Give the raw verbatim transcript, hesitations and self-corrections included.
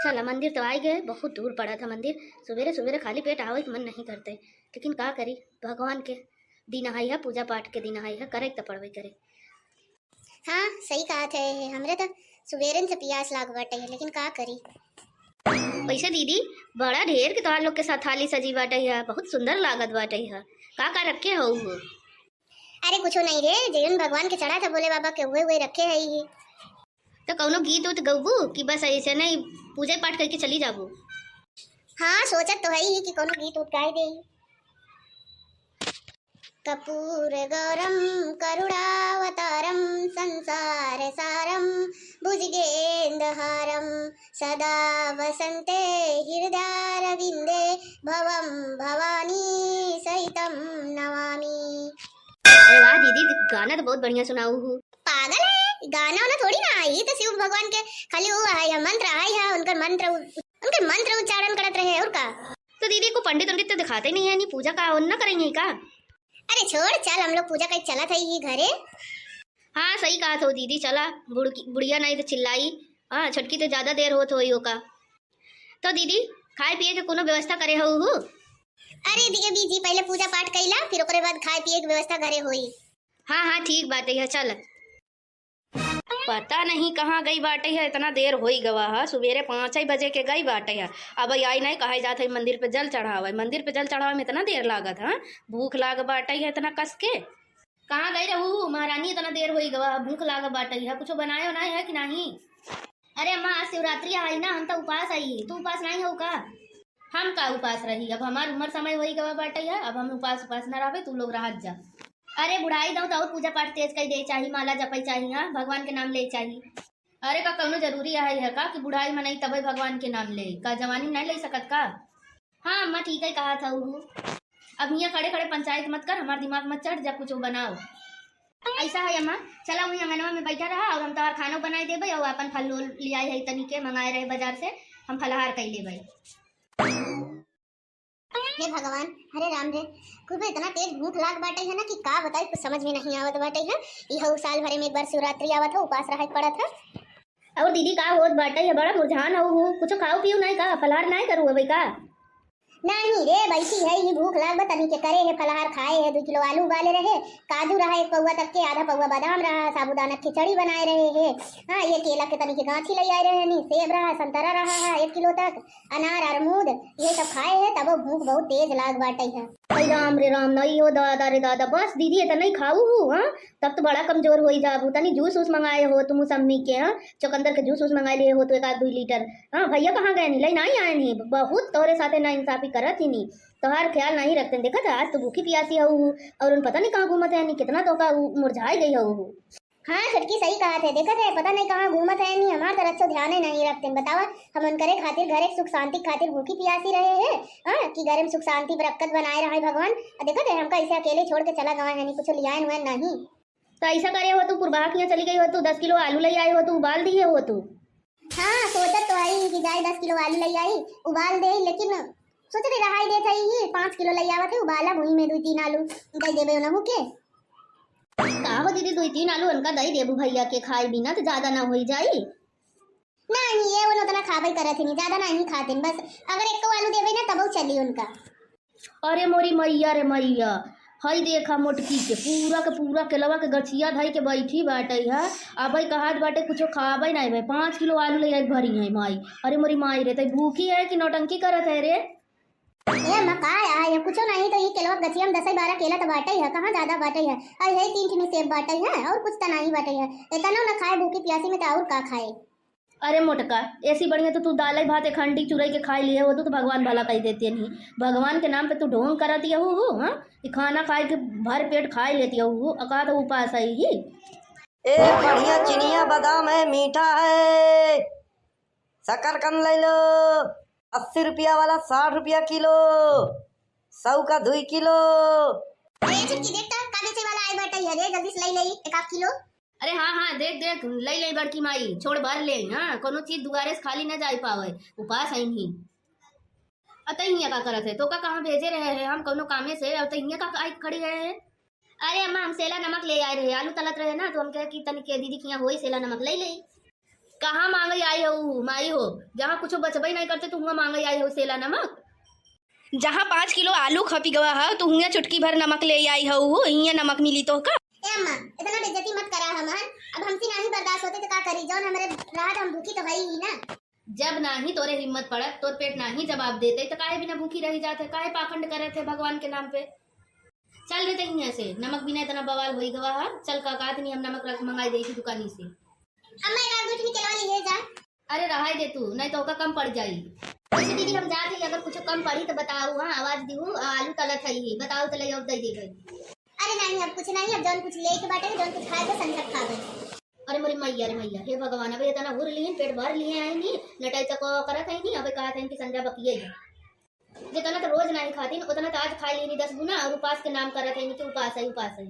चला, मंदिर तो आइ गए, बहुत दूर पड़ा था मंदिर। सुबेरे सुबेरे खाली पेट आवे के मन नहीं करते, लेकिन का करी, भगवान के दिन आई है, पूजा पाठ के दिन आई है, करे के तो पड़बे करे। हाँ, सही कहत है, हमरे तो सुबेरन से पियास लाग बाटे है, लेकिन का करी। वैसे दीदी, बड़ा ढेर के तोहार लोग के साथ थाली सजी बाटे है, बहुत सुंदर लागत बाटे है। का का रखे हो वो? अरे कुछो नहीं रे, जौन भगवान के चढ़ा था भोले बाबा के, उहे उहे रखे है ही। तो कौनो गीत उत गौबू कि बस ऐसे नहीं पूजा पाठ करके चली जाबू? हाँ, सोचत तो है ही कि कौनो गीत उत गाए दे। कर्पूर गौरम करुणावतारम संसार सारम भुजगेंद्र हारम सदा वसंते हृदयारविंदे भवम भवानी सहितम नमामि। अरे वाह दीदी, गाना तो बहुत बढ़िया सुनाऊ हूँ। पागल है, गाना वाना थोड़ी ना है, ये तो शिव भगवान के खाली वो है, है मंत्र है, है उनकर मंत्र, उनकर मंत्र उच्चारण करत रहे और का। तो दीदी को पंडित उंडित तो दिखाते ही नहीं है, नहीं पूजा का उन ना करेंगे का? अरे छोड़, चल हम लोग पूजा कई चलत है ये घरे। हाँ सही कहा थो दीदी, चला बुड़की-, बुढ़िया नहीं तो चिल्लाई। हाँ छोटकी तो ज्यादा देर होत होई ओका। तो दीदी खाए पिए के कोनो व्यवस्था करे हो हु? अरे दीदी बीजी पहले पूजा पाठ कैला, फिर ओकरे बाद खाए पिए के व्यवस्था घरे होई। हाँ हाँ ठीक बाटे है, चल। पता नहीं कहाँ गई बाटे है, इतना देर होई गवा है। सुबेरे पाँच ही बजे के गई बाटे है, अब आई नहीं। कहे जात है मंदिर पे जल चढ़ावे, मंदिर पे जल चढ़ावे में इतना देर लागत है, भूख लाग बाटे है इतना कस के। कहाँ गई रहू महारानी, इतना देर होई गवा, भूख लाग बाटे है, कुछ बनाए उनाए है कि नहीं? अरे अम्मा, आज शिवरात्रि आई ना, हम तो उपास आई, तू उपास नहीं हो का? हम का उपास रही, अब हमार उम्र समय होई गवा बाटे है, अब हम उपास उपास ना रहबे, तू लोग रहत जा। अरे बुढ़ाई दऊ तो और पूजा पाठ तेज कई दे चाही, माला जपई चाही, हाँ भगवान के नाम ले चाही। अरे का कौनो जरूरी है, है का कि बुढ़ाई मनई तबे भगवान के नाम ले, का जवानी में नहीं ले सकत का? हाँ अम्मा ठीक है कहा था ऊ। अब हियाँ खड़े खड़े पंचायत मत कर, हमार दिमाग मत चढ़ जा, कुछ बनाओ। ऐसा है अम्मा, चला वहीं अंगनवा में बैठा रहा और हम तोहार खाना बनाए देबे और अपन फल उल लियाए है तनी के मंगाए रहे बाजार से, हम फलाहार कई लेबे। हे भगवान, हरे राम रे, खूब इतना तेज भूख लाग बाटे है ना कि का बताई, कुछ समझ में नहीं आवत बाटे है। इहो साल भरे में एक बार शिवरात्रि आवत है, उपास रहे के पड़त है। और दीदी का होत बाटे है, बड़ा मुरझान हो, हो कुछ खाओ पियो नहीं का, फलाहार नहीं करू अबे का? नहीं रे, बैठी है, ये भूख लाग बा, तनी के करे है फलाहार, खाए है, दो किलो आलू उबाले रहे, काजू रहा एक पौवा तक के, आधा पौवा बादाम रहा, साबूदाना खिचड़ी बनाए रहे है। हाँ, ये केला के तनी के गांठी ले आए रहे नी, सेब रहा, संतरा रहा है एक किलो तक, अनार, अरमूद, ये सब खाए है, तब भूख बहुत तेज लाग बाटे है। अरे राम रे राम, नहीं हो दादा रे दादा, बस दीदी इतना ही खाऊ हूँ, हाँ? तब तो बड़ा कमजोर होई जाबू। तनी जूस वूस मंगाए हो तू मुसम्मी के, हाँ? चुकंदर के जूस वूस मंगाए लिए हो तू एक आध दुई लीटर। हाँ, भैया कहाँ गए नी? लई नहीं आए नी। बहुत तोरे साथे नाइंसाफी करत ही नी। तोहार ख्याल नहीं रखते। देखत है, आज तो भूखी पियासी हऊ हू, और उन पता नहीं कहाँ घूमत है नी, कितना तो का उ मुरझाए गई हऊ हू। हाँ, छोटकी सही कहत है। देखत है, पता नहीं कहाँ घूमत है नी, हमार तो रक्षो ध्यान ही नहीं रखते। बतावा, हम उनकरे खातिर घरे सुख शांति खातिर भूखी पियासी रहे हैं, हाँ, कि घरे में सुख शांति बरकत बनाए रहे भगवान। आ देखत है, हमका ऐसे अकेले छोड़ के चला गवा है नी, कुछ लियाए नुआए नहीं। तो ऐसा करे हो तू, पुरबहा के यहाँ चली गई हो तू, दस किलो आलू ले आए हो तू, उबाल दिए हो तू। हाँ, सोचत तो आई कि जाए दस किलो आलू ले आई, उबाल दे, लेकिन सोचत रहाई देत है ही, पाँच किलो ले आवत है, उबाला भुई में दुई तीन आलू दे देबे उनहू के। का हो दीदी, दुई तीन आलू उनका दे देबू भैया के, खाए बिना तो ज्यादा ना होई जाई। नहीं, ये उन उतना खाबे करत ही नहीं, ज्यादा नहीं खाते, बस अगर एक आलू देबे ना तब चली उनका। अरे मोरी मैया रे मैया, हई देखा मोटकी के पूरा के पूरा केलवा के गछिया धई के बैठी बाटे है। अबे कहत बाटे कुछो खाबे नहीं भाई, पाँच किलो आलू ले आई भरी है माई। अरे मोरी माई रे, तई भूखी है कि नौटंकी करत है रे? ए अम्मा, का है? ये कुछो नहीं तो ये केलवा के गछिया में दस बारह केला तो बाटे है, कहाँ ज्यादा बाटे है? अरे है तीन ठिनी सेब बाटे है और कुछ तो नहीं बाटे है। इतना ना खाए भूखी प्यासी में तो और का खाए? अरे मोटका, ऐसी बढ़िया तो तू दाल भात एक हंडी चुरई के खाई लिए हो, तू तो भगवान भला कही देते नहीं। भगवान के नाम पे तू ढोंग करत यहू हो, हाँ? ई खाना खाए के भर पेट खाई लेती यहू हो, अका तो उपास है ही। ए बढ़िया चिनिया बादाम है, मीठा है, शकरकंद ले लो, अस्सी रुपया वाला साठ रुपया किलो, सौ का दुई किलो। अरे छोटकी देख तो, का बेचे वाला आए बाटे है रे, जल्दी से ले ले एक आध किलो। अरे हाँ, हाँ, देख, देख, लई, लई बड़की माई, छोड़ भर ले, हाँ, कोनो चीज दुआरे से खाली ना जाई पावे, उपास है नहीं। अतई हियाँ का करत है, तो का कहाँ भेजे रहे हैं हम कोनो कामे से, अतई हियाँ का आई खड़ी रहे हैं? अरे अम्मा, हम सेला नमक ले आए रहे, आलू तलत रहे ना, तो हम कहे कि तनी के दीदी के यहाँ होई सेला नमक, लई ले। कहाँ माँगइ आई हऊ माई हो, जहाँ कुछो बचबइ नाहीं करते, तू हुआँ माँगइ आई हऊ सेला नमक। जहाँ पाँच किलो आलू खपि गवा ह, तू हुआँ चुटकी भर नमक लेइ आई हऊ, हियाँ नमक मिली तोहका। ए अम्मा, इतना बेइज्जती मत करा हमार। अब हमसे नाहीं बर्दाश्त होते तो का करी, जौन हमरे रहत हम भूखी तो हई ही ना। जब नाहीं तोरे हिम्मत पड़त, तोर पेट नाहीं जवाब देते, तो काहे बिना भूखी रहि जात है, काहे पाखंड करत है भगवान के नाम पे? चल रे, तहीं से नमक बिना इतना बवाल होई गवा है। चल का कहत नहीं, हम नमक रख, मंगाई देई थी दुकानी से। अम्मा, एक आध दो ठो निकलवा लिए जा। अरे रहाई दे तू, नहीं तो ओका कम पड़ जाई। अच्छा दीदी, हम जात ही, अगर कुछ कम पड़ी तो बताऊ, हाँ, आवाज दिहू, आलू तलत है ही, बताऊ तो ले और दे देबे। अरे नहीं, अब कुछ नहीं, अब जौन कुछ लेके बाटे, जौन कुछ खाए के संझा खावे। अरे मोरी मैया रे मैया, हे भगवान, अब इतना हुर लिहिन, पेट भर लिए आई नी, नटाई तक करत है नी, अब कहत है कि संझा बकिए जा। जितना तो रोज नहीं खातीन, उतना तो आज खा लेनी दस गुना, और उपास के नाम करत है नी कि उपास है, उपास है।